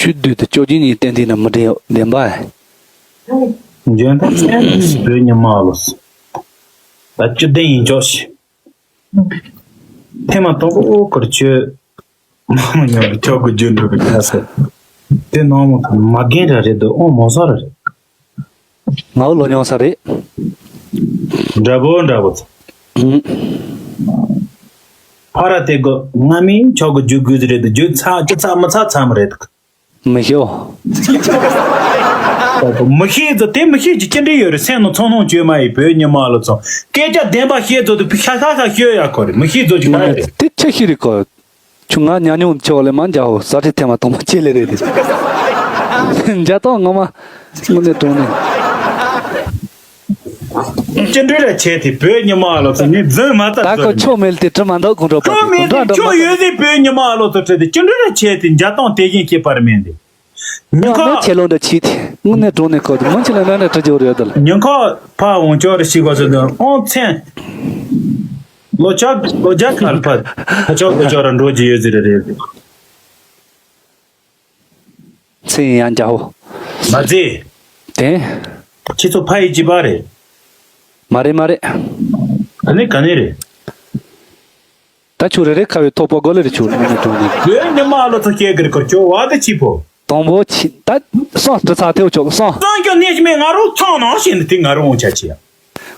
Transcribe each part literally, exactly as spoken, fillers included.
བཅུ་བདུན་དང་བཅོ་བརྒྱད་གཉིས་ཏན་ཏན་ན་མི་འགྲིག་ཡོད་བདེན་པ། འཇོན་ཐང་ཚད་བོད་ཉི་མ་ལོ། ད་བཅུ་བདུན་ཡིན་ཆོག་ཤི། ཐེངས་མ་དང་པོ་ཨོ་ཁུར་ཆོས་མ་མ་ཉོ་གི་ཆོག་གི་རྒྱུ་འགྲོ་གི་ཁ་ཟེར། དེ་ནང་མ་མ་རྒན་ར་རེད་འདུག་ཨོ་མོ་ས་ར་རེད། ང་བོ་ལོ་ཉུང་ས་རེད། འདྲ་པོ་འདྲ་པོ་ཚ། ཧུམ། ཕ་ར་དེ་གོ་ང་མིན་ཆོག་གི་རྒྱུ་དགོས་རེད་འདུག་རྒྱུ་ཚ་ཅི་ཚ་མི་ཚ་ཚ་མི་རེད་འདུག་མི་ཤེས། མི་ཤེས་ཚོ་དེ་མི་ཤེས་ཀྱི་ཅི་འདྲ་ཡོད་རེད། སེམས་ནང་ཚོང་སྣང་བཅོས་མ་ཡིན་བོད་ཉི་མ་ལོ་ཚོ་སྐད་ཆ་བདེན་པ་བཤད་ཚོ་དུ་ཤ་ཤ་ཤ་ཤོད་ཡ་ཁོ་རེད། མི་ཤེས་ཚོ་ཅི་ག་རེད། དེ་ཆེ་ཤི་རེད་གོ་ཁྱོད་ང་ཉ་ཉུང་ཆེ་བ་ལས་མ་འཇའ་ཧོ་ས་ཁྲི་ཐེ་མ་དང་པོ་ཆེ་ལེ་རེད་དེ། འཇའ་དང་ངོ་མ་དངོས་གནས་དྲང་གནས། ཅི་འདྲ་ར་བྱས་ཏེ་བོད་ཉི་མ་ལོ་ཚོ་ནི་རྫུན་མ་ད་ད་ཁོ་ཁྱོད་མེད་དེ་དྲི་མ་འདུག་ཁོང་ཁྲོ་པ་ཁྱོད་མེད་དེ་ཁྱོད་ཡོད་དེ་བོད་ཉི་མ་ལོ་ཚོ་ཁྲིད་དེ་ཅི་འདྲ་ར་བྱས་ཏེ་འཇའ་དང་དེ་བཞིན་སྐྱེས་པར་མིན་ཏེ། ཉིན་ཡང་ཁ་མི་ཆེ་ལོ་འདྲ་ཆེ་དེ་དངོས་གནས་དྲང་གནས་ཁོ་དེ་མི་ཆེ་ལོ་འདྲ་འདྲ་ཁྲི་རྒྱུ་རེད་དལ། ཉིན་ཁ་ཕ་འོང་ཅོག་རེ་ཞིག་བ་ཚོ་དང་ཨོང་མཚན། ལོ་ཅག་ལོ་ཅག་ཁར་ཕ་ཕ་ཅོག་ལོ་ཅོག་ར་འགྲོ་རྒྱུ་ཡོད་ཟེར་རེད། ཚེ་ཡང་རྒྱ་ཧོ། མ་ཚེ། དེ། ཁྱེད་ཚོ་ཕ་ཡི་གཅིག་པ་རེད། མ་རེད་མ་རེད། ག་ནས་ག་ནས་རེད། ད་ཆུ་རེ་རེ་ཁ་བའི་ཐོག་པ་གོ་ལེ་རེ་ཆུ་རེ་ནས་གྲོང་ནས། བོད་ཉི་མ་ལོ་ཚོ་སྐྱེ་གི་རེད་ཁོ་ཁྱོད་བ་དེ་གཅིག་པོ། དང་པོ་ཆི་ད་སོང་སྤྲི་ཚག་ཐེའུ་ཆོག་སོང་། སང་སྐྱོ་གནས་མེད་ང་རོ་ཚང་ནང་བཞིན་དེ་ང་རོ་འོང་ཆ་ཆེ།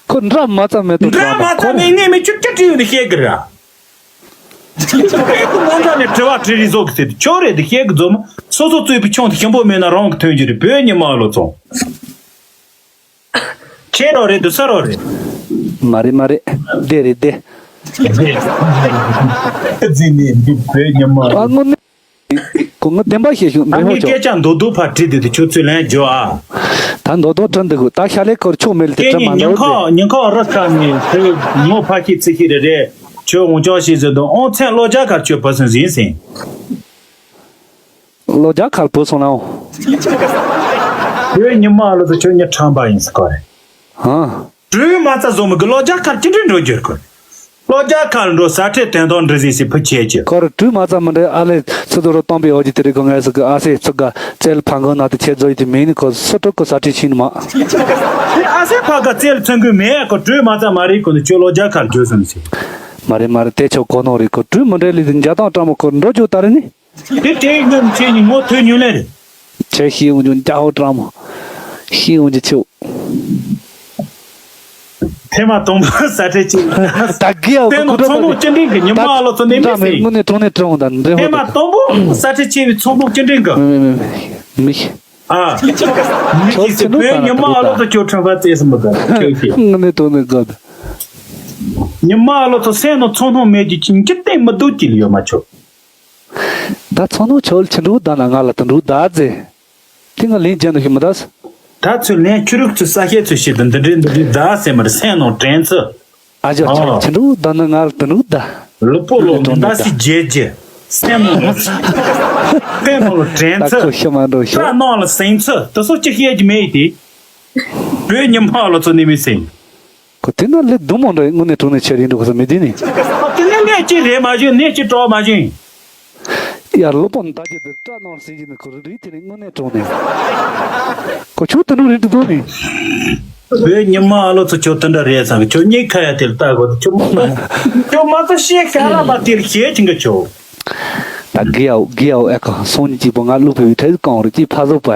ཁོ་འདྲ་མ་ཙམ་མེད་དོ་འདྲ་མ་ཙམ་མེད་ནས་མི་ཆུ་ཅི་ཏྲིའུ་ནས་བཤད་གི་ར། ཁོ་མོ་འདྲ་ནས་དྲི་བ་དྲི་རིགས་བཟོ་གི་ཟེར་ཏེ་ཁྱོད་རེད་དེ་བཤད་གི་རྫོགས་མ་སོ་སོ་བཙོས་པའི་ཆུང་དེ་ཞིམ་པོ་མེད་ན་རང་གི་ཐོན་གྱི་རེད་བོད་ཉི་མ་ལོ་ཚོང་། ཁྱེད་རོ་རེད་དུ་ས་རོ་རེད། མ་རེད་མ་རེད། བདེ་རེད་བདེ། འཛིན་ནས་འདི་བོད་ཉི་མ་ཨ་ལོ། དངོས་གནས། ཁོ་ངོ་བདེན་པ་བཤད་ཤོག་ཨ་མི་ནི་ཆོག་སྐད་ཆ་མདོག་མདོག་ཕར་བྲིས་དུས་དུ་ཁྱོད་ཚོས་ལན་རྒྱོ་ཨ། ད་མདོག་མདོག་བྲིས་འདུག་ད་ཤ་ལས་ཁོར་ཆོག་མེད་ལ་དེ་སྐད་བྲིས་མ་ནི་ཉིན་འདུག་ཁ་ཟེར། ཉིན་ཁ་ར་ཁ་ནི་ཁོས་ངོ་ཕ་ཁྱི་ཚི་ཁྱི་རེ་རེ་ཁྱོད་ངོ་ཅོག་ཤི་ཟེར་དུ་ཨོང་མཚན་ལོ་རྒྱ་གར་ཁྱོད་བུ་སོང་ཟིན་སིན། ལོ་རྒྱ་གར་བུ་སོང་ནའོ། ཁྱོད་ཉི་མ་ལོ་ཚོ་ཁྱོད་ཉི་ཁྲམ་པ་ཡིན་ཟེར་གོ་རེད། ཧང་། གྲུས་མ་རྩ་བཟོ་མི་གི་ལོ་རྒྱ་གར་ཅི་འདྲ་འགྲོ་རྒྱུར་གོ། ལོ་རྒྱ་གར་འགྲོ་ས་ཁྲལ་དོན་དག་འདྲི་ཟིན་སི་ཕུ་ཆེ་ཆེ། ཁོ་ར་གྲུས་མ་རྩ་མི་འདྲ་ཨ་ལེ་ཚུ་དུ་རུ་གཏོང་པའི་འོ་ཇི་དེ་རིགས་གོ་ངལ་ཟིག་གི་ཨ་སེ་ཚུ་ག་རྩལ་ཕང་གོ་ན་དེ་ཆེ་བཟོ་ཡི་དེ་མིན་ནི་ཁོ་སུ་དྲུག་གི་ས་ཁྲལ་ཕྱིན་མ། དེ་ཨ་སེ་ཕ་ག་རྩལ་ཚུན་གི་མེད་ཁོ་གྲུས་མ་རྩ་མ་རིག་གོ་ནི་ཁྱོད་ལོ་རྒྱ་གར་འགྱོ་སོང་ཟིན། མ་རེད་མ་རེད་དེ་ཆོ་གོ་ནོ་རེད་ཁོ་གྲུས་མི་འདྲ་ལི་དེ་འཇའ་ཐང་བཀྲ་མོ་ཁོ་འགྲོ་རྒྱུ་ད་རེ་ནི། དེ་དེའི་སྔོན་ཆེ་ཉིན་ངོ་ཐོས་ཉུལ་ལེ་རེད། ཆེ་ཤི་འོང་རྒྱུ་འཇའ་ཧོ་བཀྲ་མོ། ཤི་འོང་རྒྱུ་ཆེ། ཐེངས་མ་དང་པོ་ས་ཁྲལ་ཆེ། ད་གི་ཡ་ཐེངས་མ་ཚོང་ལུགས་སྤྱི་འགྲིག་གི་ཉི་མ་ལོ་ཚོ་ནས་མི་སྲིད། དངོས་གནས་དྲང་གནས་དྲང་དང་འདྲེ་ཧོ། ཐེངས་མ་དང་པོ་ས་ཁྲལ་ཆེ་བའི་ཚོང་ལུགས་སྤྱི་འགྲིག་གི་མི་མི་མི་མི་ཤི། ཨ། མི་ཤི་སི་བོད་ཉི་མ་ལོ་ཚོ་ཁྱོད་ཁྲོན་པ་བཙས་སི་མི་དང་ཁྱོད་ཤི། དངོས་གནས་དྲང་གནས་དགའ་ད། ཉི་མ་ལོ་ཚོ་སེམས་ནང་ཚོང་སྣང་མེད་ཀྱི་ཅིང་ཅི་སྟེང་མི་སྡུག་ཅི་ལ་ཡོད་མ་ཆོག་ད་ཚོང་ནང་ཆོལ་ཆི་འགྲོ་ད་ན་ང་ལ་དུ་འགྲོ་ད་ཟེ། དེ་ང་ལན་རྒྱག་ནི་ཞིག་མི་ད་ཟེ། ད་ཚོས་ལན་ཆུ་རུག་ཚོས་ས་ཤེད་ཚོས་ཤེད་དུ་འདི་འདྲའི་འདི་འདྲའི་ད་ཟེ་མར་སེམས་ནང་དྲན་ཚོ། ཨ་ཅག་ཨོ། ཆི་འགྲོ་ད་ན་ང་ལ་དུ་འགྲོ་ད། ལུ་པོ་ལོ་འདི་འདྲ་སི་རྒྱལ་རྒྱལ། སེམས་ནང་ལ་སེམས་ནང་ལ་དྲན་ད་ཚོ། ཁོ་ཤི་མ་འགྲོ་ཤོག་ས་ནང་ལ་སེམས་ཚོ་དུ་སོ་ཅི་ཤེད་ཀྱི་མེད་དེ། བོད་ཉི་མ་ལོ་ཚོ་ནི་མི་སེམས། ཁོ་དེ་ན་ལས་སྡུག་མོ་འདྲ་དངོས་གནས་དྲང་གནས་ཆེ་རིང་འགྲོ་གི་ས་མི་དེ་ནི། ཨ་དེ་ནས་ནས་ཅི་རེད་མ་བྱུང་ནས་ཅི་གྲོགས་མ་བྱུང་། ཡར་སློབ་དཔོན་ད་ཀྱི་དུ་སྐྲ་ནང་སེང་གི་ནི་ཁོ་རི་རི་དེ་ནི་དངོས་གནས་དྲང་གནས། ཁོ་ཆུ་དུ་ནུ་རི་དུ་དུ་ནི། བོད་ཉི་མ་ཨ་ལོ་ཚོ་ཁྱོད་དུ་འདྲ་རེད་ཚང་གི་ཁྱོད་གཉིས་ཁ་ཡ་དེར་ལྟ་དགོས་ཁྱོད་མ་ཁྱོད་མ་ཚོ་ཤེས་ཁ་ར་མ་དེར་ཤེས་ཆིང་གི་ཁྱོད། ད་གི་ཡའོ་གི་ཡའོ་ཨེ་ཁོ་སོང་ཉི་གཅིག་པོ་ང་ལུག་པའི་བི་ཁྲེ་གང་རི་ཅི་ཕ་བཟོ་པ།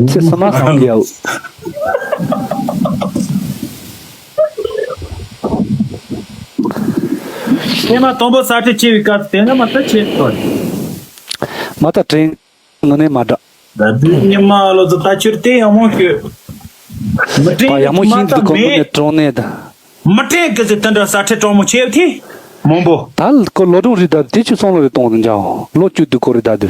ཚེ་ས་མ་སང་གི་ཡའོ། ཁྱེད་མ་དང་པོ་ས་ཁྲལ་ཆེ་བའི་སྐབས་དེ་ན་མ་ལྟ་ཆེ་ཐོར། མ་ལྟ་དྲན་ངོ་ནས་མ་འདྲ། ད་དུས་ཉི་མ་ལོ་ཚོ་ད་ཆུར་དེ་ཡག་མོ་ཤོད། མི་དྲན་པ་ཡག་མོ་མ་ཤིན་ཏུ་ལྟ་གོ་ངོ་མེད། ནས་གྲོང་ནས་ད། མི་དྲན་གི་ཟེར་དེ་འདྲ་ས་ཁྲལ་གྲོང་མོ་ཆེ་བ་དེ་མང་པོ། ད་ཁོ་ལོ་གྲོང་རི་ད་དེ་ཆུ་སོང་ལོ་རི་གཏོང་དུ་འཇའ་ལོ་བཅུ་དུ་གོ་རི་ད་དུ།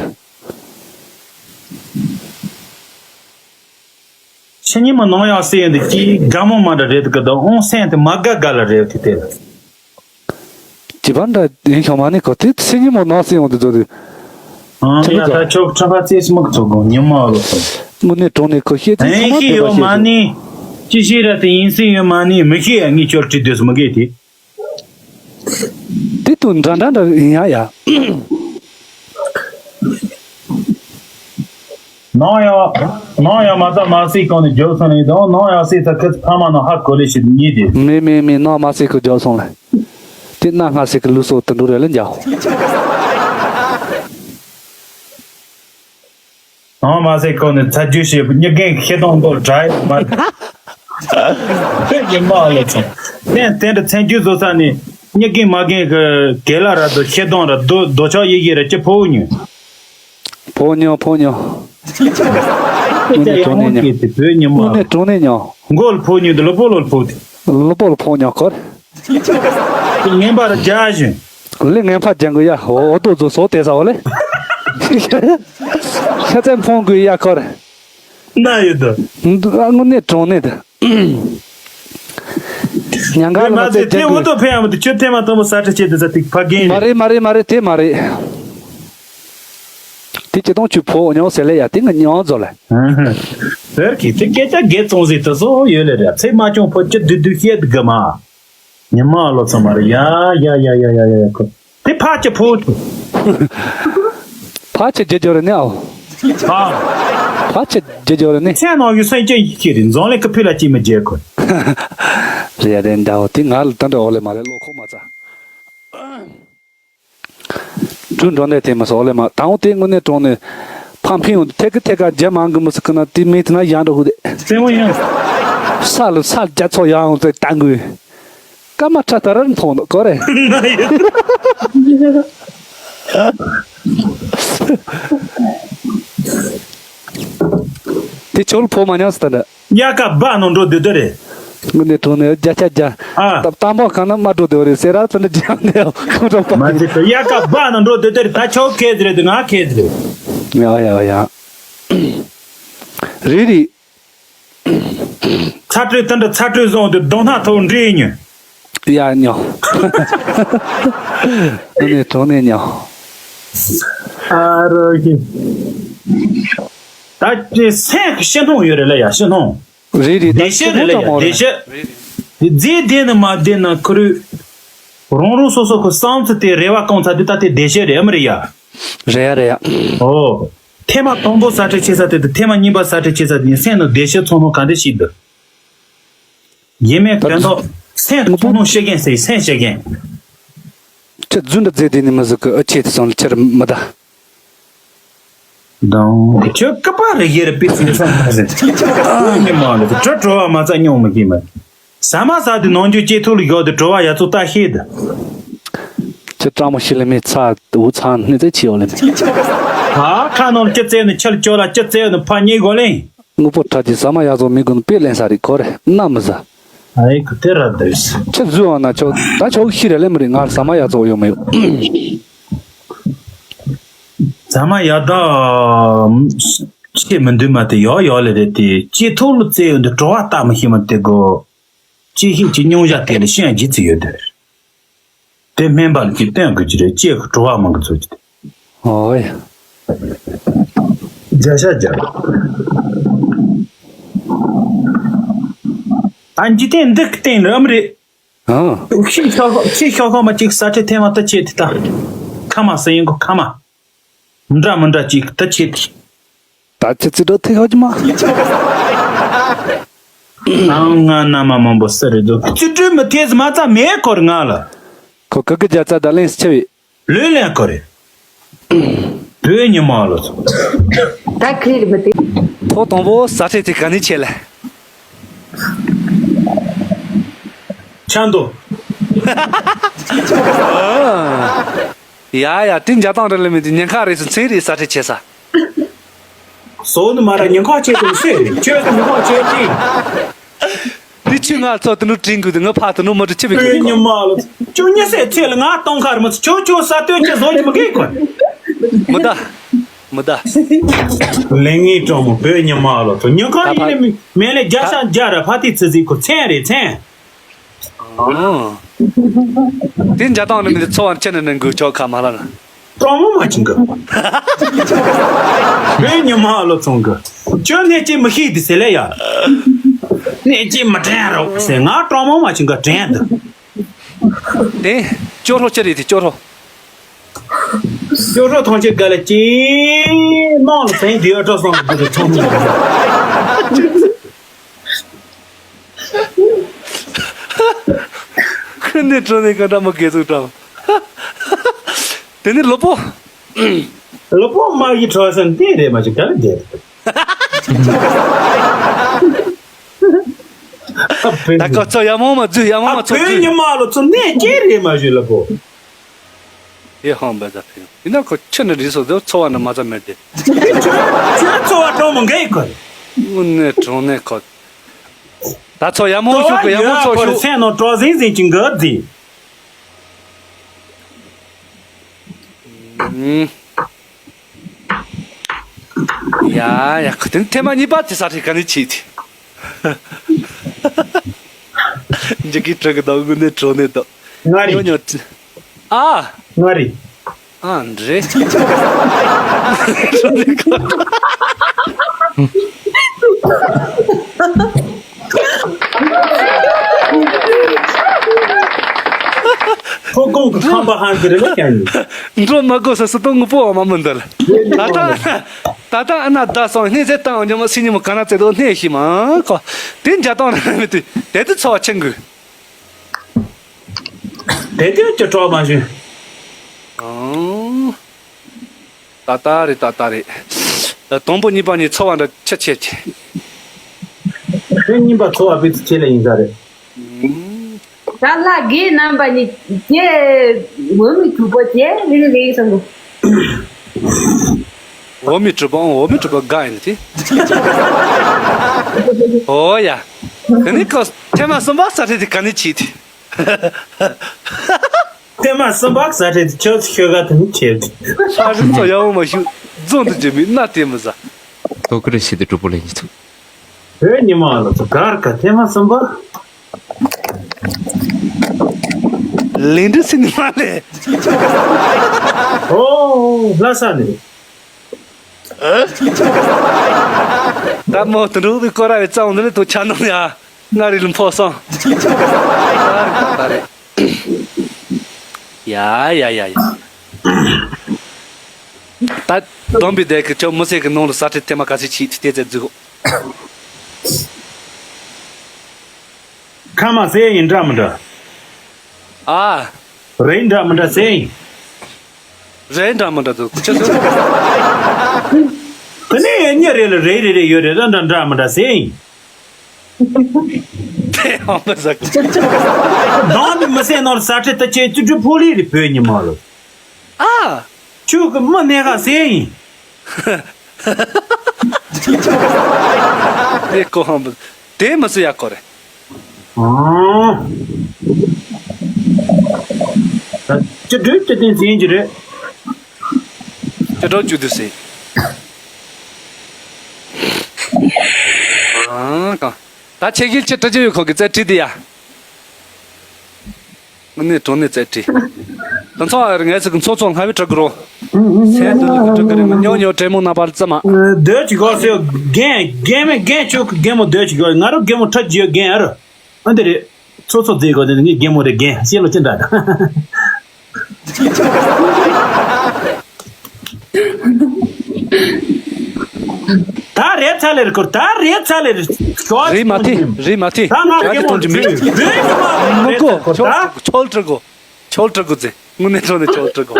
ཕྱི་ཉིན་མ་ནང་ཡང་སེ་ཡིན་དུ་ཀྱིས་དགའ་མོ་མ་འདྲ་རེད་གི་ད་ཨོང་སེན་དེ་མ་དགའ་དགའ་ལ་རེད་དེ་དེ། ཅི་བ་འདྲ་ཡིན་ཤོག་མ་ནི་གོ་དེ་སེ་ཉིན་མ་ནང་སེ་ཡོང་དུ་ཚོ་དུ། ཨང་ཡ་ད་ཆོག་ཁྲ་པ་ཙེ་སི་མག་ཚོ་གོ་ཉི་མ་ལོ་ཚོ། དངོས་གནས་གྲོང་ནས་ཁོ་ཤེས་ཚེ་ཚང་མ་ཡིན་ཤི་ཡོད་མ་ནི། ཅི་ཤེས་ར་དེ་ཡིན་སེ་ཡོད་མ་ནི་མི་ཤེས་ཡ་ངས་ཁྱོད་བྲིས་དུས་སུ་མི་དགོས་དེ། དེ་དུ་འདྲ་འདྲ་འདྲ་ཡིན་ཡ་ཡ། ནང་ཡང་ནང་ཡང་མ་ཚ་མ་སྲིད་གང་ནས་རྒྱབ་སོང་ནས་དང་ནང་ཡང་སྲིད་ཚ་ཁི་ཚ་ཕ་མ་ནང་ཧ་གོ་ལེ་ཞིག་ཉིད་དེ། མེ་མེ་མེ་ནང་མ་སྲིད་ཁི་རྒྱབ་སོང་ལ། དེ་ན་སྔ་སྲིད་ཁི་ལུས་སོགས་དུ་འགྲོ་རེ་ལ་འཇའ། ནང་མ་སྲིད་གང་ནས་ཚ་རྒྱུ་ཞིག་སྨྱུག་རྒན་ཤེད་གཏོང་མགོ་དྲ་ཡོད་མ། ཡིན་མ་ལེ་ཚོ། ནས་དེ་འདྲ་མཚན་རྒྱུ་བཟོ་ས་ནས་སྨྱུག་རྒན་མ་རྒན་གི་གེ་ལ་ར་དོ་ཤེད་གཏོང་ར་དོ་དོ་ཆོག་ཡི་གེ་ར་ཅི་ཕོ་ཉུ། ཕོ་ཉོ་ཕོ་ཉོ། དངོས་གནས་དྲང་གནས་ཉོ། དངོས་གནས་དྲང་གནས་ཉོ། མགོ་ལ་ཕོ་ཉོ་དེ་ལོ་པོ་ལོ་ཕོ་དེ། ལོ་པོ་ལོ་ཕོ་ཉོ་ཁོར། ངན་པ་ར་རྒྱ་བཞིན། ལི་ངན་པ་རྒྱང་གི་ཡ་འོ་དོ་ཛོ་སོ་དེ་ས་འོ་ལེ། ཤ་ཚན་ཕོང་གི་ཡ་ཁོར། ན་ཡོད་དོ། དངོས་གནས་དྲང་གནས་དེ། ཉང་ག་ལ་མ་ཚད་དེ་འུ་ཐུག་ཕན་ཡང་མི་འདུག་ཁྱོད་ཐེངས་མ་དང་པོ་ས་ཁྲ་བྱེད་དུ་ས་ཐིག་ཕ་རྒན་མ་རེད་མ་རེད་མ་རེད་དེ་མ་རེད། དེ་ཅི་དང་ཆུ་ཕོ་ཉོ་ཟེར་ལེ་ཡ་དེ་ང་ཉོ་ཛོ་ལེ། ཟེར་གི་དེ་སྐད་ཆ་རྒྱལ་ཙོང་ཟིག་དུ་སོ་ཡོད་ལེ་རེད་ཚེ་མ་ཆུང་ཕོ་ཅི་དུ་དུ་བཤད་དུ་གི་མ། ཉི་མ་ལོ་ཚང་མ་རེད་ཡ་ཡ་ཡ་ཡ་ཁོ། དེ་ཕ་ཅི་ཕོ། ཕ་ཆེ་རྒྱ་ཇོ་རེ་ནི་ཨའོ། ཕ། ཕ་ཆེ་རྒྱ་ཇོ་རེ་ནི། ཚན་ནང་ཡུལ་སེམས་ཅན་ཡིད་ཀྱི་རིགས་འཛམ་གླིང་གི་ཕུ་ལ་ཅི་མི་རྒྱལ་ཁོ། རེད་རེད་འདྲ་བོ་དེ་ང་ལ་ད་འདྲ་འོ་ལེ་མ་རེད་བློ་ཁོག་མ་ཚ། གྲུ་འགྲོ་ནས་དེ་མ་སོགས་ལེ་མ་དང་དེ་དངོས་གནས་དྲང་ནས་ཕམ་ཕིང་ཡོང་ཐད་ཀི་ཐད་ཀ་རྒྱ་མང་གི་མི་སི་ཁི་ན་དེ་མི་དེ་ན་ཡང་འགྲོ་ཧུ་དེ། སེམས་ཡང་། ས་ལ་ས་རྒྱ་ཚོ་ཡང་ཡོང་ཚེ་ད་འགུལ། སྐར་མ་ཁྲ་ཏ་རར་མཐོང་འདུག་གོ་རེད། དེ་ཆོལ་ཕོ་མ་ཉམས་སུ་ད་འདྲ། དབྱར་ཁ་སྦ་ནང་འགྲོ་སྡོད་དེ་རེད། དངོས་གནས་དྲང་གནས་བརྒྱ་ཆ་བརྒྱ། ཨ། ད་དམ་པ་གང་ན་མ་འགྲོ་སྡོད་རེད་ཟེར་ར་ཙི་འདྲ་རྒྱབ་འདེའོ་ཁོང་ཁྲོ་པ། མ་ཟེར་ད་དབྱར་ཁ་སྦ་ནང་འགྲོ་སྡོད་དེ་རེད་ད་ཆོག་ཁེ་ཟེར་རེད་ང་ཁེ་ཟེར་རེད། ཡ་ཡ་ཡ། རེད་རེད། ཚ་དྲོད་དུ་འདྲ་ཚ་དྲོད་བཟུང་དུ་གདོང་སྣ་ཐོག་འདྲེས་ཉོན། ཡ་ཉོ། ཨ་ནི་གྲོང་ནས་ཉོ། ཨ་རོ་ཞི། ད་ཅི་སེམས་ཀྱི་ཕྱི་སྣང་ཡོད་རེད་ལ་ཡ་ཕྱི་སྣང་། རེད་རེད་བདེ་གཤེགས་རེད་ལ་ཡ་བདེ་གཤེགས། དེ་རྫས་བདེ་ན་མ་བདེ་ན་ཁུ་རུ། རང་རང་སོ་སོ་གི་བསམ་ཚུལ་དེ་རེ་བ་བསྐང་ཚར་དུས་ད་དེ་བདེ་གཤེགས་རེད་ཨ་མི་རེད་ཡ། རེད་ཡ་རེད་ཡ། ཨོ། ཐེངས་མ་དང་པོ་ས་ཁྲ་བྱེད་ས་དེ་དང་ཐེངས་མ་གཉིས་པ་ས་ཁྲ་བྱེད་ས་དེ་ཡིན་སེམས་ནང་བདེ་གཤེགས་ཚོར་སྣང་ག་འདྲ་ཞིག་འདུག་ཡེ་མེད་དོན་དག་སེམས་ཚོར་སྣང་ཤེས་མཁན་ཟེར་སེམས་ཤེས་མཁན། ཁྱེད་རྫུན་འདྲ་རྫས་དེ་ནི་མི་ཟིག་གི་ཨ་ཆེ་དེ་སོང་ལ་ཁྱེད་མི་ད། དང་། ཁྱོད་སྐུ་པར་རེ་ཡེར་པི་ཚིག་སོང་མ་ཟེར། ཨ་ནི་མ་ལ་དྲི་བྲོ་བ་མ་ཚ་སྙོང་མི་གི་མ། ཟ་མ་ཟ་དུས་ནང་འཇུག་ཅེ་ཐུག་ལ་བཞག་དུས་བྲོ་བ་ཡ་ཚོ་ལྟ་ཤེས་དུ། ཁྱེད་སྤྲང་མོ་ཤི་ལ་མི་ཚ་འུ་ཚ་སྣི་ཚེ་ཆི་ཡོད་ལ་མི། ཨ་ཁ་ནང་ལ་ཅི་བཙལ་ནས་ཁྱི་ལ་ཅོ་ལ་ཅི་བཙལ་ནས་ཕ་གཉིས་གོ་ལེན། དངོས་པོ་ཁྲག་གི་ཟ་མ་ཡག་བཙོག་མི་དགོས་ན་དཔེ་ལེན་ས་རེད་ཁོ་རེ་གནའ་མི་ཟ། ཨའི་ཁུ་དེ་ར་འདོད། ཁྱེད་བཟོས་བ་ན་ཆོག་ད་ཆོག་ཤི་རེ་ལེ་མི་རེད་ང་ཟ་མ་ཡག་བཙོག་ཡོད་མི་ཡོད། ཟ་མ་ཡག་ད་ཆེ་མི་འདུག་མ་དེ་ཡོག་ཡོག་ལེ་རེད་དེ་ཅི་ཐོག་ལ་བཙལ་ཡོད་འདི་བྲོ་བ་ལྟ་མི་ཤེས་མ་དེ་གོ། ཅི་ཤེས་ཀྱི་སྙུང་བཞག་དེ་ལ་ཤེས་ཡ་ཇི་ཙི་ཡོད་དེ། དེ་སྨན་པ་ལ་ཅིག་སྟོན་དགོས་ཀྱི་རེད་ཅེས་བྲོ་བ་མང་གི་ཚོད་ཀྱི་དེ། ཨོའི། བརྒྱ་ཆ་བརྒྱ། ཨ་འཇིག་རྟེན་འདི་གི་སྟེང་རམ་རེད། ཨང་། ཤི་ཤོག་ཤི་ཤོག་ཤོག་མ་གཅིག་ས་ཁྲི་ཐེངས་མ་ད་ཆེ་དེ་ད། ཁ་མ་ས་ཡིན་གོ་ཁ་མ། འདྲ་མི་འདྲ་གཅིག་ད་ཆེ་དེ། ད་ཆེ་ཚི་འགྲོ་ཐེ་ཤོག་ཅི་མ། ཨང་ང་མནའ་མ་མང་པོ་ས་རེད་འདུག་ཚི་འགྲོ་མི་ཐེ་ཟི་མ་ཙ་མེད་གོ་རེ་ང་ལ། ཁོ་ཀ་ཀི་རྒྱ་ཚ་ད་ལེན་སི་ཆེ་བས། ལོས་ལེན་གོ་རེ། བོད་ཉི་མ་ལོ་ཚོ། ད་ཁི་རི་མི་དེ། ཐོག་དང་པོ་ས་ཁྲི་དེ་ག་ནས་ཆེ་ལ། ཆ་འདོ། ཡ་ཡ་དེ་འཇའ་ཐང་རེ་ལེ་མི་དེ་ཉེན་ཁ་རེ་སུ་ཚེ་རེ་ས་ཁྲི་ཆེ་ས། སོ་ནི་མ་ར་ཉེན་ཁ་ཆེ་དུ་སེ་ཁྱོད་ཀྱི་ཉེན་ཁ་ཆེ་དེ། དེ་ཆུ་ང་ཚོ་དུ་ནུ་དྲིན་གུ་དུ་ང་ཕ་དུ་ནུ་མ་དུ་ཆི་བི་གུ་ཉི་མ་ལོ། ཁྱོད་ཉི་སེ་ཚེ་ལ་ང་གཏོང་ཁར་མ་ཚོ་ཁྱོད་ཁྱོད་ས་སྟོད་ཆ་བཟོ་ཅི་མ་གི་གོ། མི་ད། མི་ད། ལེང་ངི་གྲོང་མོ་བོད་ཉི་མ་ལོ་ཚོ་ཉི་ཁ་ད་ཡིན་ནི་མི་མེ་ལེ་རྒྱ་ཤ་རྒྱ་ར་ཕ་ཏི་ཚི་ཟི་ཁོ་ཚན་རེ་ཚན། ཨང་། དེ་འཇའ་ཐང་ནི་མི་འཚོ་བ་ཁྱེད་ནི་ནི་འགུལ་ཆོག་ཁ་མ་ལ་ན། གྲོགས་མོ་མ་བྱིན་གི། བོད་ཉི་མ་ལོ་ཚོང་གི། ཁྱོད་གནས་ཀྱི་མི་ཤེས་དེ་ཟེར་ལེ་ཡ། གནས་ཀྱི་མི་དྲན་རོགས་ཟེར་ང་གྲོགས་མོ་མ་བྱིན་གི་དྲན་དུ། དེ་ཅོ་རོ་ཅི་རེད་དེ་ཅོ་རོ། ཅོ་རོ་ཐང་ཆེ་ག་ལ་ཅི། ནང་ལ་ཟན་དེ་ཨ་ཁྲ་སང་གི་དེ་ཚོང་གཉིས། ཁོ་ནི་གྲོ་ནི་ག་འདྲ་མོ་གེ་ཚུགས་དྲག་དེ་ནི་ལོ་པོ། ལོ་པོ་མ་གི་ཁྲོ་སན་དེ་རེད་མ་ཅིག་ག་རེ་བསྡད། ད་ཁོ་ཚོ་ཡ་མོ་མ་འཛུལ་ཡ་མོ་མ་ཚོ་འཛུལ། ཉི་མ་ལོ་ཚོ་ནས་ཅི་རེད་མ་ཞུ་ལོ་པོ། ཡེ་ཧང་བས་ད་ཕེ་ཡིན་ན་ཁོ་ཁྱོད་ནི་རིས་སོ་དེ་འཚོ་བ་ནི་མ་ཚ་མེད་དེ། ཁྱོད་ཁྱོད་འཚོ་བ་གྲོང་མོ་འགའི་ཁོ། དངོས་གནས་གྲོང་གནས་ཁོ། ད་ཚོ་ཡ་མོ་ཞུ་གི་ཡ་མོ་ཚོ་ཞུ། སེམས་ནང་གྲོགས་ཟིང་ཟིང་གི་འགབ་ཟིང་། ཡ་ཡ་ཁོ་དེ་ཐེངས་མ་གཉིས་པ་དེ་ས་ཁྲི་ག་ནས་ཆིག་དེ། འཇིག་གི་དྲག་གི་དང་དངོས་གནས་གྲོགས་གནས་དང་། ང་རེད། ཉོ་ཉོ། ཨ། ང་རེད། ཨ་འདྲེ། ཁོ་ཁོང་གི་ཁང་པ་ཧང་གི་རེད་ལ་ཀྱང་། འགྲོ་མ་དགོས་ས་སུ་དང་ངུ་པོ་མ་མི་འདུག་ལ། ད་ལྟ་ད་ལྟ་ཨ་ན་ད་སོང་སྣེ་ཟེར་བཏང་ཉོ་མ་སི་ཉི་མོ་ག་ན་ཙེ་དོ་སྣེ་ཤི་མ་ཁོ་དེ་འཇའ་དང་ར་མི་དུས་དེ་དུས་འཚོ་བ་ཆེན་གི། དེ་དུས་ཀྱི་གྲོགས་མ་བྱུང་། ཨང་། ད་ལྟ་རེད་ད་ལྟ་རེད། དང་པོ་གཉིས་པ་གཉིས་འཚོ་བ་འདྲ་ཆེ་ཆེ་ཆེ། དེ་གཉིས་པ་འཚོ་བ་བེད་ཆེ་ལ་ཡིན་ས་རེད། ཨང་། ད་ལྷ་དགེ་རྣམ་པ་གཉིས་ཀྱེ་འོ་མི་གྲུབ་པོ་ཀྱེ་རིག་རིག་སོང་གོ། འོ་མི་གྲུབ་པོ་འོ་མི་གྲུབ་པོ་དགའ་ཡིན་ཏེ། ཨོ་ཡ། ག་ནི་ཀོ་ཐེ་མ་གསུམ་པ་ས་ཁྲི་དེ་ག་ནི་ཆིག་དེ། ཐེ་མ་གསུམ་པ་ས་ཁྲི་དེ་ཆོས་ཤོད་ག་དེ་ནི་ཆེ། ས་ཁྲི་ཚོ་ཡ་འོ་མ་ཤུ་རྫོང་དུ་འཇུ་མི་ན་དེ་མི་ཟ། དོ་ཀི་རེ་ཤི་དེ་གྲུབ་པོ་ལེན་གྱི་ཚུགས། བོད་ཉི་མ་ལ་ཚོ་གར་ག་ཐེ་མ་གསུམ་པ། ལིང་ཏི་སི་ནི་མ་ལེ། ཨོ་ལྷ་ས་ནས། ད་མོ་དུ་འགྲོ་བའི་སྐོར་ར་བའི་རྩ་བ་འདི་ནི་དུ་ཆ་ནང་ཡ་ང་རི་ལུམ་ཕོ་སང་། ད་རེད། ཡ་ཡ་ཡ་ཡ། ད་སྡོམ་པའི་སྡེ་གི་ཆོ་མི་སེ་གི་ནང་ལ་ས་ཁྲི་ཐེ་མ་ག་ཚི་ཆི་ཐི་ཏེ་ཙེ་འཛུགས། ཁ་མ་ཟེ་ཡིན་འདྲ་མི་འདྲ། ཨ། རེད་འདྲ་མི་འདྲ་ཟེ་ཡིན། རེད་འདྲ་མི་འདྲ་འདུག་ཁྱེད་ཚོ། དེ་ནས་ཡ་གཉིས་རེ་ལ་རེ་རེ་རེ་ཡོད་རེད་ད་འདྲ་འདྲ་མི་འདྲ་ཟེ་ཡིན། དེ་ཧམ་པ་ཟ་གི། ནང་དུ་མི་སེ་ནོར་ས་ཁྲི་ད་ཆེ་ཙུ་ཀྲི་ཕོ་ལི་རི་བོད་ཉི་མ་ལོ། ཨ། ཁྱོད་ཀྱི་མི་གནས་ཁ་ཟེ་ཡིན། དེ་ཀོ་ཧམ་པ། དེ་མི་སུ་ཡག་གོ་རེད། ཨང་། ད་ཅི་འདྲ་ཅི་ཏིང་ཟིན་གྱི་རེད། ཅི་འདྲ་བཅུ་དུ་ཟིན། ཨང་། གང་། ད་ཆེ་གིལ་ཆེ་ཏྲ་ཅི་ཡོད་ཁོ་གི་རྩེ་ཁྲི་དེ་ཡ། དངོས་གནས་གྲོང་ནས་རྩེ་ཁྲི། ད་ཚོ་ཨ་རི་ངའི་ཚིག་ཚོ་ཚོ་སྔ་བའི་དྲག་གི་རོ། སེམས་དུ་ནི་དྲག་གི་རེད་མི་ཉོ་ཉོ་དྲེ་མོ་ན་པར་ཙམ་མ། སྡོད་ཅིག་གོ་སེ་རྒན་རྒན་མེད་རྒན་ཆོག་གི་རྒན་མོ་སྡོད་ཅིག་གོ་ང་རོ་རྒན་མོ་ཁྲ་ཇི་ཡོད་རྒན་ཨ་རོ། ཨ་འདི་རེད། ཚོ་ཚོ་རྫས་གོ་དེ་ནི་ངའི་རྒན་མོ་རེད་རྒན་ཤེས་ལོ་ཅི་འདྲ་ད། ད་རེད་ཚ་ལེར་ཁུར་ད་རེད་ཚ་ལེར་ཤོག་རེད་མ་ཐི་རེད་མ་ཐི་ད་ང་རྒན་མོ་གཏོང་རྒྱུ་མེད། མི་གོ་ཆོལ་ཆོལ་དྲི་གོ་ཆོལ་དྲི་གོ་ཆོལ་དྲི་གོ་ཚེ་དངོས་གནས་ཚོ་ནས་ཆོལ་དྲི་གོ་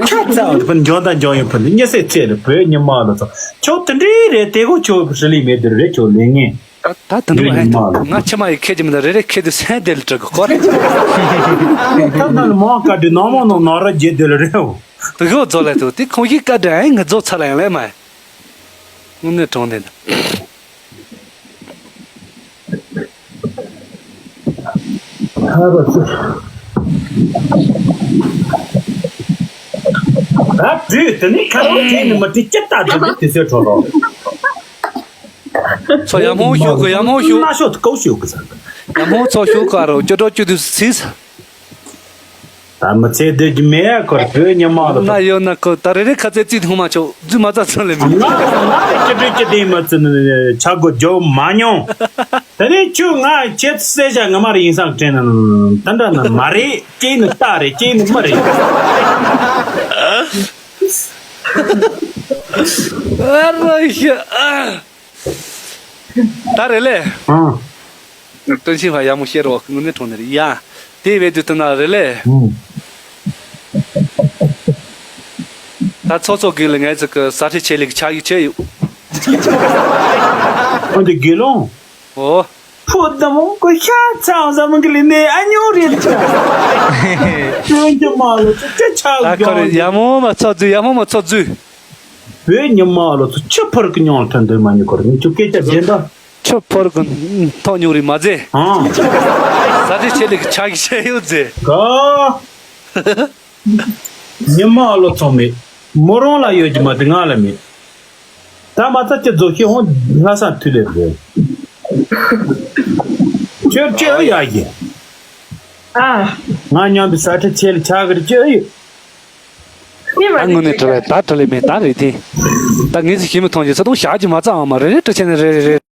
ཁྱོད་ཚ་བ་དེ་ཕུ་འཇོན་དང་འཇོན་ཡོད་ཕུ་ནི་ཉེ་སེ་ཚེ་ལ་བོད་ཉི་མ་ལ་ཚོ་ཁྱོད་དེ་འདྲའི་རེད་དེ་གོ་ཁྱོད་ཧྲི་ལི་མེད་དེ་རེད་ཁྱོད་ལས་ངན། ད་ད་དུང་ཨེ་ང་ཆེ་མ་ཡི་ཁེ་ཅི་མི་ད་རེ་རེ་ཁེ་དུ་སེ་དེ་ལ་དྲི་གོ་སྐོར། ཐབས་ན་ལ་མང་བཀའ་དྲི་ནང་མོ་ནང་ནང་ར་རྗེ་དེ་ལ་རེའོ། དུ་གོ་རྫོ་ལ་དུ་དེ་ཁོང་གི་བཀའ་དྲི་ཨེ་ང་རྫོ་ཚ་ལ་ཡང་ལས་མ། དངོས་གནས་གྲོང་ནས་ད། ཧ་རོ་ཚུ། ད་དུས་དེ་ནི་ཁ་རོ་དེ་ནི་མ་དྲི་ཅི་ལྟ་དེ་ནི་དེ་ཚོའི་གྲོགས་རོགས། ཚོ་ཡ་མོ་ཞུ་གི་ཡ་མོ་ཞུ། ན་ཤོ་ཀའོ་ཞུ་གི་ས། ཡ་མོ་ཚོ་ཞུ་ག་རོ་ཅོ་ཅོ་ཅོ་དུ་སིས། ད་མི་ཚེ་སྡོད་ཀྱི་མེད་ཡ་ཁོར་བོད་ཉི་མ་ལ་ན་ཡོད་ན་ཁོ་ད་རེ་རེ་ཁ་ཚེ་རྩིས་ཐུང་མ་ཆོག་རྫུས་མ་ཚ་ཚ་ལེ་མི། ང་ང་ཅི་དྲི་ཅི་དེ་མ་ཚི་ནི་ཆ་གོ་འཇོ་མ་མྱོང་། དེ་ནས་ཁྱོད་ང་ཁྱེད་གསལ་བྱ་ང་མ་རེད་ཡིན་སང་དྲན་ན་ད་འདྲ་ན་མ་རེད་ཅེས་ནི་རྟ་རེད་ཅེས་ནི་མི་རེད། ཨ་རོ་ཤི། ཨ། ད་རེད་ལེ། ཨང་། སྟོན་ཆེན་ཕ་ཡག་མོ་བཤད་རོགས། དངོས་གནས་དྲང་གནས་རེད་ཡ། དེ་བས་དུས་དུ་ན་རེད་ལེ། ཨང་། ད་ཚོགས་གཙོ་གིས་ལ་ངའི་ཚིག་གི་ས་ཁྲའི་ཆེད་ལས་ཀྱི་ཕྱག་ཡིག་བྱས་ཡོད། ཨ་འདི་དགེ་སློང་། ཨོ། ཕུ་དམ་གོ་ཤ་ཚང་ཟ་མ་གི་ལི་ནས་ཨ་ཉོ་རེད། ཁྱོད་ཀྱི་མ་ལོ་ཚོ་ཅི་ཆགས། ད་ཁོ་རེ་ཡ་མོ་མ་ཚོགས་རྫུས། ཡ་མོ་མ་ཚོགས་རྫུས། བོད་ཉི་མ་ལོ་ཚོ་ཆུ་ཕོར་གི་མྱོང་ཐོན་འདོད་མ་ཉོ་གོ་རེ་ཁྱོད་སྐད་ཆ་རྒྱན་ད། ཆུ་ཕོར་གི་ཐོག་ཉོ་རེ་མ་ཟེ། ཨང་། ས་ཆ་ཆེ་ལེ་གི་ཆ་གི་ཤེས་ཡོད་ཟེ། ག་ཉི་མ་ཨ་ལོ་ཚང་མེད། མོ་རང་ལ་ཡོད་ཀྱི་མ་དེ་ང་ལ་མེད། ད་མ་ཚ་ཅི་རྫོགས་ཤེས་ཧོན་ལྷ་ས་མཐུ་ལེ་རེད། ཁྱོད་ཅི་ཨ་ཡ་གི། ཨ། ང་མཉམ་དུ་ས་ཁྲ་ཆེ་ལ་ཆག་གི་རེད་ཅི་ཨ་ཡོད། ངས་མ་ད་དངོས་གནས་དྲི་བས་ད་དྲི་ལེ་མེད་ད་རེད་དེ། ད་ངས་ཟིག་ཤེས་མི་མཐོང་རྒྱུ་ཚ་དུང་བཞག་རྒྱུ་མ་རྩ་འང་མ་རེ་རེ་དྲི་ཆེ་ནི་རེ་རེ་རེ།